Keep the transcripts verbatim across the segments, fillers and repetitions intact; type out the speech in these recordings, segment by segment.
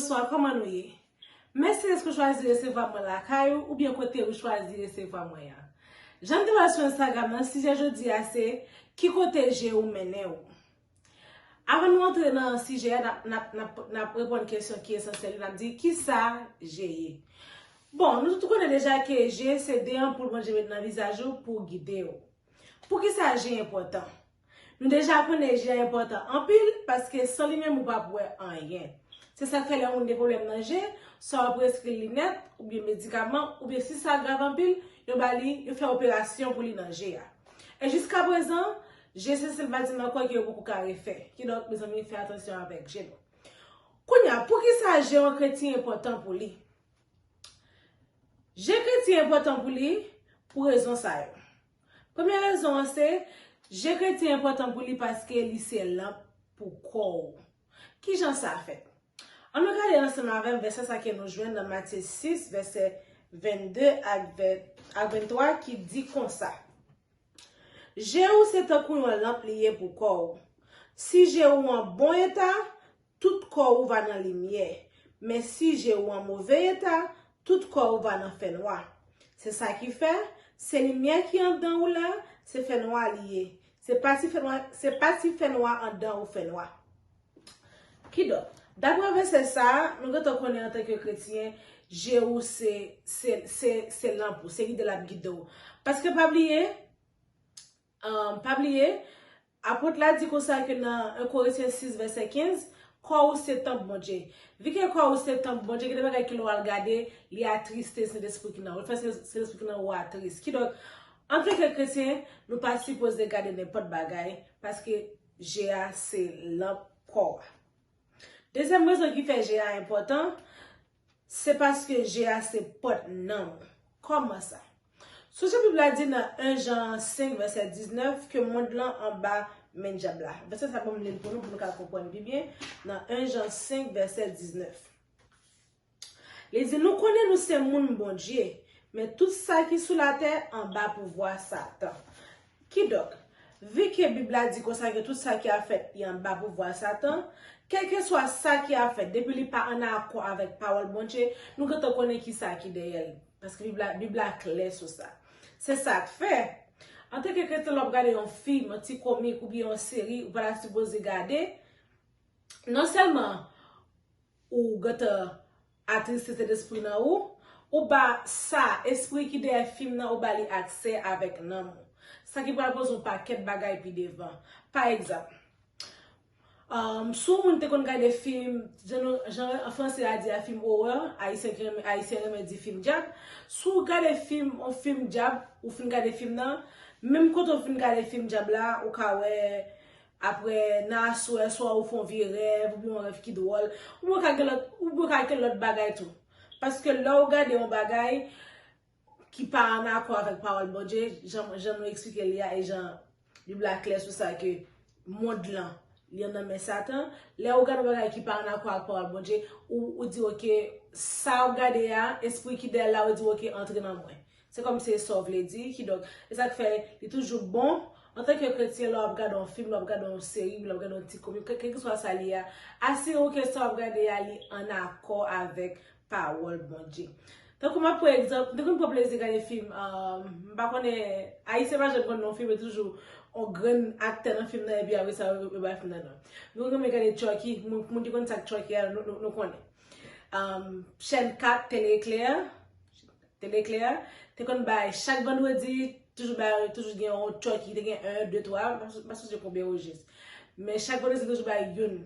Bonswa, kòman nou ye? Mèsi dèske w chwazi resevwa mwen lakay ou oubyen kote ou chwazi resevwa mwen an. Jan m te ba w sou Instagram nan, sijè jodi a se ki kote je ou mennen ou. Avan nou antre nan sijè a, n ap, n ap, n ap, n ap reponn kesyon ki esansyèl yo, n ap di kisa je ye. Bon, nou tout konnen deja ke je se de anpoul Bondye met nan vizaj ou pou gide w. Poukisa je enpòtan? Nou deja konnen je a enpòtan anpil, paske san li menm ou p ap wè anyen. Se sa k fè lè yon moun gen pwoblèm nan je, swa yo preskri l linèt, oubyen medikaman, oubyen si sa grav anpil, yo ba li, yo fè operasyon pou li nan je a. E jiskaprezan, je se sèl batiman kò ke yo poko ka refè. Kidonk, mezanmi, fè atansyon avèk je nou. Kounye a, poukisa je yon kretyen enpòtan pou li? Je kretyen enpòtan pou li pou rezon sa yo. Premye rezon an se, je kretyen enpòtan pou li paske li se lanp pou kò w. Kijan sa fèt? Ann nou gade ansanm avè m vèsè sa ke nou jwenn nan Matye sis, vèsè vennde ak ven, ak venntwa ki di konsa: Je ou se tankou yon lanp li ye pou kò w. Si je ou an bon eta, tout kò ou va nan limyè. Men si je ou an move eta, tout kò ou va nan fènwa. Se sa ki fè, se limyè ki anndan ou la, se fènwa li ye. Se pa ti fènwa, se pa ti fènwa anndan ou fènwa. Kidonk, daprè vèsè sa a, nou gentan konnen antanke kretyen, je ou se, se, se, se lanp ou, se gide l ap gide w. Paske pa bliye, um, pa bliye, apot la di konsa ke nan en Korentyen sis vèsè kenz, kò ou se tanp Bondye. Vi ke kò ou se tanp Bondye, gen de bagay ke lè w al gade, li atriste Sentespri ki nan ou. Li fè Sen-, Sentespri ki nan ou a tris. Kidonk, antanke kretyen, nou pa sipoze gade nenpòt bagay, paske je a se lanp kò a. Dezyèm rezon ki fè je a enpòtan, se paske je a se pòt nanm ou. Kòman sa? Sonje Bib la di nan en Jan senk vèsè diznèf ke mond lan anba men dyab la. Vèsè sa ban m li l pou nou, pou nou ka konprann pi byen. Nan en Jan senk vèsè diznèf. Li di, nou konnen nou se moun Bondye, men tout sa ki sou latè anba pouvwa Satan. Kidonk, vi ke Bib la di konsa ke tout sa ki ap fèt, li anba pouvwa Satan, kèlkeswa sa ki ap fèt, depi li pa ann akò avèk pawòl Bondye, nou gentan konnen ki sa ki dèyè l. Paske Bib la, Bib la klè sou sa. Se sa k fè, antanke kretyen, lè w ap gade yon fim, yon ti komik, oubyen yon seri, ou pa ta sipoze gade, non sèlman ou gentan atriste Sentespri nan ou, ou ba sa, espri ki dèyè fim nan, ou ba li aksè avèk nanm ou. Sa ki pral poze yon pakèt bagay pi devan. Pa egzanp, um, si yon moun te konn gade fim, jan nou, jan an franse a di a fim horreur, ayisyen ki renmen, ayisyen renmen di fim dyab. Si w gade fim, yon fim dyab, ou fin gade fim nan, menm kote w fin gade fim dyab la, ou ka wè apre, nan aswè, swa ou fè yon vye rèv, oubyen yon rèv ki dwòl, oubyen ou ka gen lòt, oubyen ou ka gen lòt bagay tou. Paske lè ou gade yon bagay ki pa ann akò avèk pawòl Bondye, jan, jan nou eksplike li a, e jan Bib la klè sou sa ke mond lan, li nan men Satan, lè ou gade yon bagay ki pa ann akò ak pawòl Bondye, ou, ou di, oke, sa w ap gade a, espri ki dèyè l la, ou di, oke, antre nan mwen. Se kòmsi e sa w vle di. Kidonk, e sa k fè li toujou bon, antanke kretyen, lè w ap gade yon fim, lè w ap gade yon seri, lè w ap gade yon ti komik, kè-, kèlkeswa sa li ye a, asire w ke sa w ap gade a, li ann akò avèk pawòl Bondye. Tankou m ap pran egzanp, m te konn pran plezi gade fim, um, m pa konnen, Ayisyen pa janm konn non fim, e toujou yon grenn aktè nan fim nan, epi apre sa, yo, yo bay fim nan non. Nou renmen gade Chucky, moun, moun ki konn sa k Chucky a, nou, nou, nou konnen. Um, chèn kat, Tele Eklè, Tele Eklè, te konn bay chak vandredi, toujou bay, toujou gen yon Chucky, te gen en, de, twa, m pa, m pa sonje konbyen ojis. Men chak vandredi, toujou bay youn.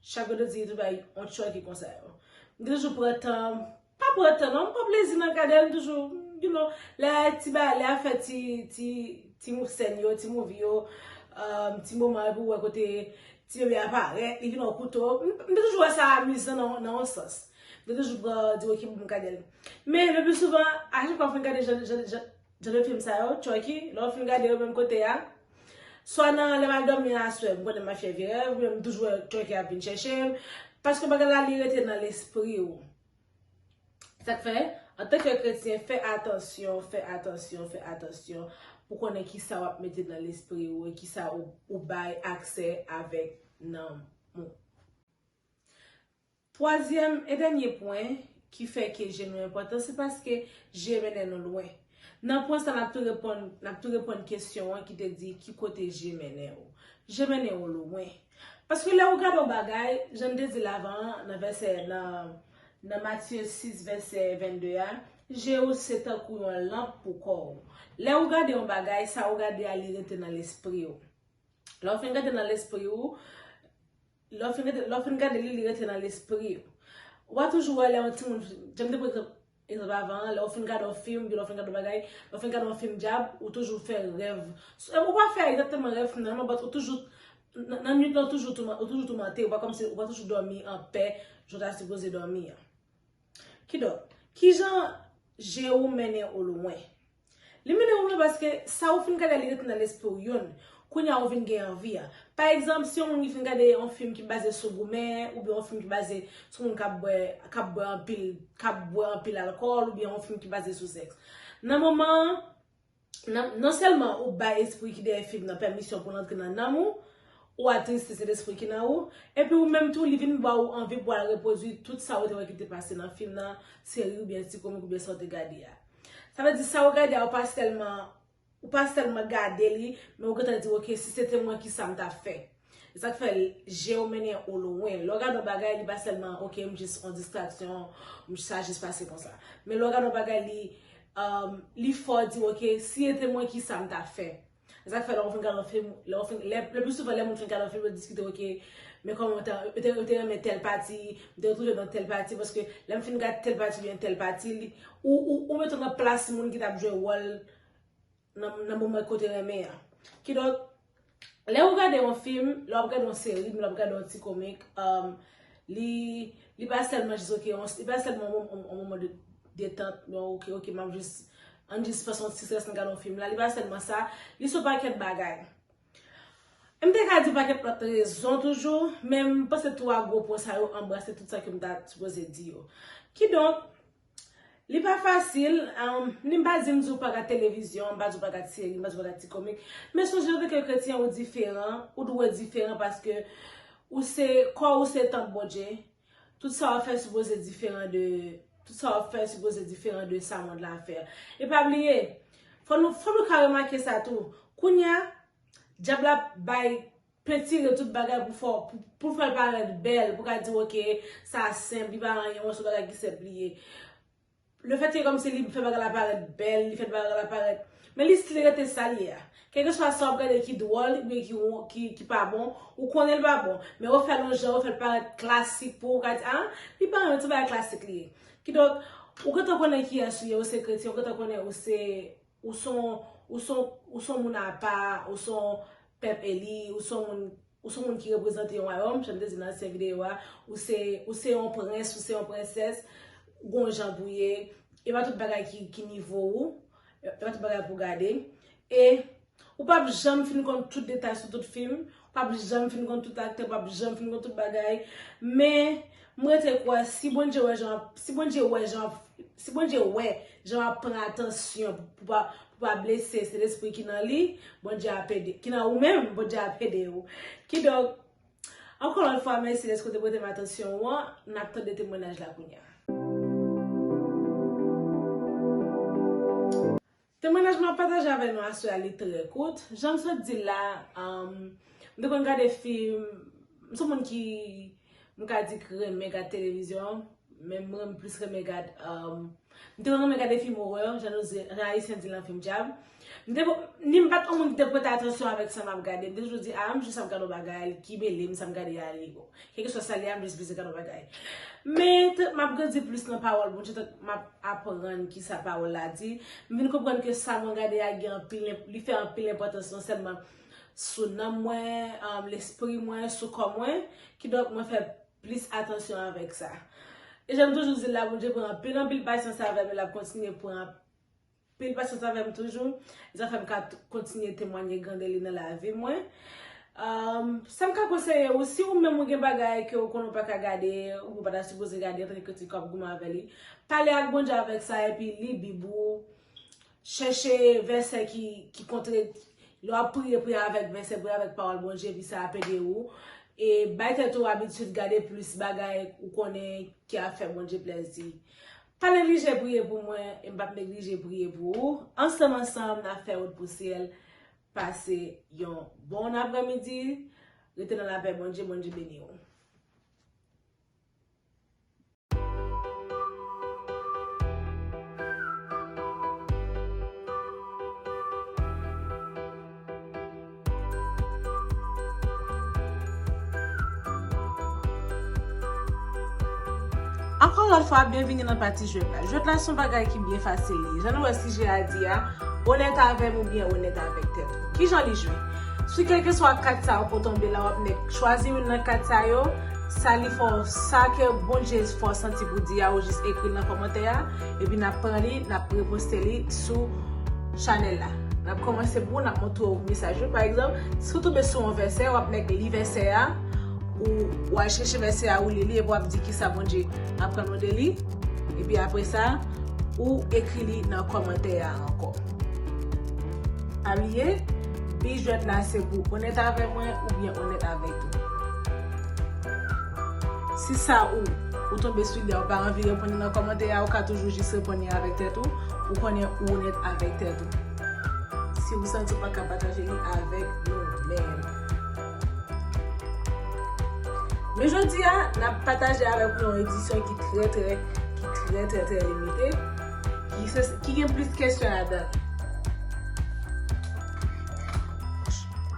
Chak vandredi, toujou bay yon Chucky konsa yo. M te toujou pran tan, pa pran tan non, m pran plezi nan gade l, m toujou, you know, lè ti ba, lè afè ti, ti, ti mou sèn yo, ti movie yo, um, ti moman epi w wè kote ti bebe a parèt, li vin yon kouto. M, m te toujou wè sa amizan nan, nan yon sans. M te toujou pran, di, oke, pou m gade l. Men, le pli souvan, a chak fwa m fin gade jan, jan, jan, jan de fim sa yo, Chucky, lè w fin gade yo menm kote a, swa nan lè m al dòmi aswè, m konnen m ap fè vye rèv, oubyen m toujou wè Chucky ap vin chèche m, paske bagay la, li rete nan lespri w. Sa k fè, antanke kretyen, fè atansyon, fè atansyon, fè atansyon pou konnen kisa w ap mete nan lespri w e kisa ou, ou bay aksè avèk nanm ou. Twazyèm e dènye pwen ki fè ke je nou enpòtan, se paske je mennen nou lwen. Nan pwen sa, n ap tou reponn, n ap tou reponn kesyon an ki te di ki kote je mennen ou. Je mennen ou lwen. Paske lè ou gade yon bagay, jan n te di l avan an, nan vèsè, nan, nan Matye sis, vèsè vennde a, je ou se tankou yon lanp pou kò ou. Lè ou gade yon bagay, sa ou gade a, li rete nan lespri ou. Lè w fin gade nan lespri ou, lè w fin gade, lè w fin gade li, li rete nan lespri ou. Ou pa toujou wè lè yon timoun, jan m te pran egzanp, egzanp avan an, lè w fin gade yon fim, oubyen lè w fin gade yon bagay, lè w fin gade yon fim dyab, ou toujou fè rèv. Ou pa fè egzakteman rèv fim nan, non, but ou toujou, nan, nan nuit lan, ou toujou touman-, ou toujou toumante, ou pa kòmsi, ou pa toujou dòmi anpè, jan w ta sipoze dòmi an. Kidonk, kijan je ou mennen ou lwen? Li mennen ou lwen paske sa ou fin gade a, li rete nan lespri w youn. Kounye a ou vin gen anvi a. Pa egzanp, si yon moun ki fin gade yon fim ki baze sou goumen, oubyen yon fim ki baze sou moun k ap bwè, k ap bwè anpil, k ap bwè anpil alkòl, oubyen yon fim ki baze sou sèks. Nan moman an, nan, non sèlman ou bay espri ki dèyè fim nan pèmisyon pou l antre nan nanm ou, ou atris Sentespri ki nan ou, epi ou menm tou, li vin ba ou anvi pou al repwodui tout sa ou te wè ki te pase nan fim nan, seri oubyen ti komik oubyen sa ou te gade a. Sa vle di sa ou gade a, ou pa sèlman, ou pa sèlman gade li, men ou gentan di, "Ok, si se te mwen, ki sa m t ap fè?" E sa k fè je ou mennen ou lwen. Lè w gade yon bagay, li pa sèlman, "Ok, m jis yon distraksyon, m sa jis pase konsa." Men lè w gade yon bagay, li, um, li fè w di, "Ok, si se te mwen, ki sa m t ap fè?" E sa k fè lè w fin gade yon fim, lè w fin, lè, le pli souvan lè moun fin gade yon fim, yo diskite, "Ok, men kòman w te, w te, w te renmen tèl pati, m te retwouve w nan tèl pati, paske lè m fin gade tèl pati oubyen tèl pati, li, ou, ou, ou mete w nan plas moun ki t ap jwe wòl nan, nan moman kote renmen an." Kidonk, lè ou gade yon fim, lè w ap gade yon seri, lè w ap gade yon ti komik, um, li, li pa sèlman jis, ok, yon, li pa sèlman yon, yon, yon moman de detant, yon, ok, ok, m ap jis, ann jis pase yon ti strès nan gade yon fim la, li pa sèlman sa, li se yon pakèt bagay. M te ka di pakèt lòt rezon toujou, men m panse twa gwo pwen sa yo anbrase tout sa ke m ta sipoze di yo. Kidonk, li pa fasil, um, ni m pa di m di w pa gad televizyon, m pa di w pa gad seri, m pa di w pa gad ti komik. Men sonje, antanke kretyen, ou diferan, ou dwe diferan paske ou se, kò ou se tanp Bondye. Tout sa w ap fè sipoze diferan de, tout sa w ap fè sipoze diferan de sa mond la ap fè. E pa bliye, fò nou, fò nou ka remake sa tou. Kounye a, dyab la bay pentire tout bagay pou fè, pou, pou fè l parèt bèl, pou ka di, "Ok, sa senp, li pa anyen, se yon bagay ki senp li ye." Lefètke kòmsi li fè bagay la parèt bèl, li fè bagay la parèt, men li still rete sa l ye a. Kèlkeswa sa w ap gade ki dwòl, oubyen ki won-, ki, ki pa bon, ou konnen l pa bon, men ou fè l yon jan, ou fè l parèt klasik pou ou ka di, "Ah, li pa anyen, se bagay klasik li ye." Kidonk, ou gentan konnen kiyès ou ye, ou se kretyen, ou gentan konnen ou se, ou se yon, ou se yon, ou se yon moun apa, ou se yon pèp eli, ou se yon moun, ou se yon moun ki reprezante yon wayòm, jan m te di nan ansyen videyo a, ou se, ou se yon prens, ou se yon prensès, gon jan pou ye, e pa tout bagay ki, ki nivo ou, e pa tout bagay pou gade. E ou p ap janm fin konn tout detay sou tout fim, ou p ap janm fin konn tout aktè, ou p ap janm fin konn tout bagay, men m rete kwè, si Bondye wè jan, si Bondye wè jan, si Bondye wè jan w ap pran atansyon pou pa, pou pa blese Sentespri ki nan li, Bondye ap ede, ki nan ou menm, Bondye ap ede ou. Kidonk, ankò lòt fwa, mèsi dèske w te prete m atansyon ou an, n ap tande temwayaj la kounye a. Temwayaj m ap pataje avè nou aswè a, li trè kout. Jan m sot di l la, um, m te konn gade fim, m se yon moun ki, m ka di, ki renmen gad televizyon, men m renmen plis renmen gad, um, m te konn renmen gade fim orè, jan nou di, jan Ayisyen di l, nan fim dyab. M te, ni m pa t yon moun ki te prete atansyon avèk sa m ap gade. M te toujou di, "Ah, m jis ap gade yon bagay, ki mele m, sa m gade a, li bon." Kèlkeswa sa l ye a, m jis bezwen gade yon bagay. Men, tank m ap grandi plis nan pawòl Bondye, tank m ap aprann kisa pawòl la di, m vin konprann ke sa mwen gade a gen anpil enp-, li fè anpil enpòtans non sèlman sou nanm mwen, um, lespri mwen, sou kò mwen, kidonk mwen fè plis atansyon avèk sa. E jan m toujou di l la, Bondye pran anpil, anpil pasyans avè m, e l ap kontinye pran anpil pasyans avè m toujou. E sa fè m ka t-, kontinye temwanye grandè li nan lavi mwen. Um, sa m ka konseye ou, si ou menm ou gen bagay ke ou konnen ou pa ka gade, ou pa ta sipoze gade antanke kretyen k ap goumen avè li, pale ak Bondye avèk sa, epi li Bib ou, chèche vèsè ki, ki kontre, lè w ap priye, priye avèk vèsè, priye avèk pawòl Bondye, epi sa ap ede ou. E bay tèt ou abitid gade plis bagay ou konnen ki ap fè Bondye plèzi. Pa neglije priye pou mwen, e m p ap neglije priye pou ou. Ansanm, ansanm, n ap fè wout pou syèl. Pase yon bon aprèmidi. Rete nan lapè Bondye, Bondye beni w. Ankò lòt fwa, byenvini nan pati jwèt la. Jwèt la se yon bagay ki byen fasil li ye. Jan nou wè sijè a di a, onèt avè m oubyen onèt avèk tèt ou. Kijan li jwe? Sou kèlkeswa kat sa yo ke w tonbe la, w ap nèk chwazi youn nan kat sa yo, sa li fè w, sa ke Bondye fè w santi pou di a, ou jis ekri l nan kòmantè a, epi n ap pran li, n ap reposte li sou chanèl la. N ap kòmanse pou w, n ap montre w mesaj yo. Pa egzanp, si w tonbe sou yon vèsè, w ap nèk li vèsè a, ou, ou al chèche vèsè a, ou li li, epi w ap di kisa Bondye aprann ou de li. Epi apre sa, ou ekri li nan kòmantè a ankò. Pa bliye, bi jwèt la se pou onèt avè mwen oubyen onèt avèk ou. Si sa ou, ou tonbe sou li a, ou pa anvi reponn li nan kòmantè a, ou ka toujou jis reponn li avèk tèt ou, ou konnen ou onèt avèk tèt ou. Si ou santi ou pa ka pataje li avèk nou menm. Men jodi a, n ap pataje avèk nou yon edisyon ki trè, trè, ki trè, trè, trè limite, ki se, ki gen plis kesyon ladan.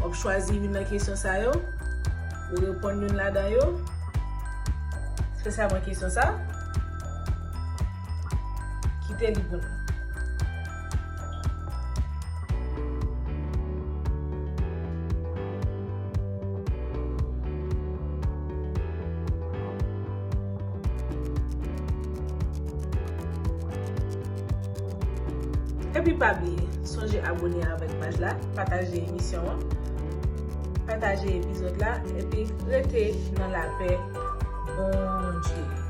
W ap chwazi youn nan kesyon sa yo, ou reponn youn ladan yo, espesyalman kesyon sa. Kite li pou nou. Epi pa bliye, sonje abone avèk paj la, pataje emisyon an, pataje epizòd la, epi rete nan lapè Bondye.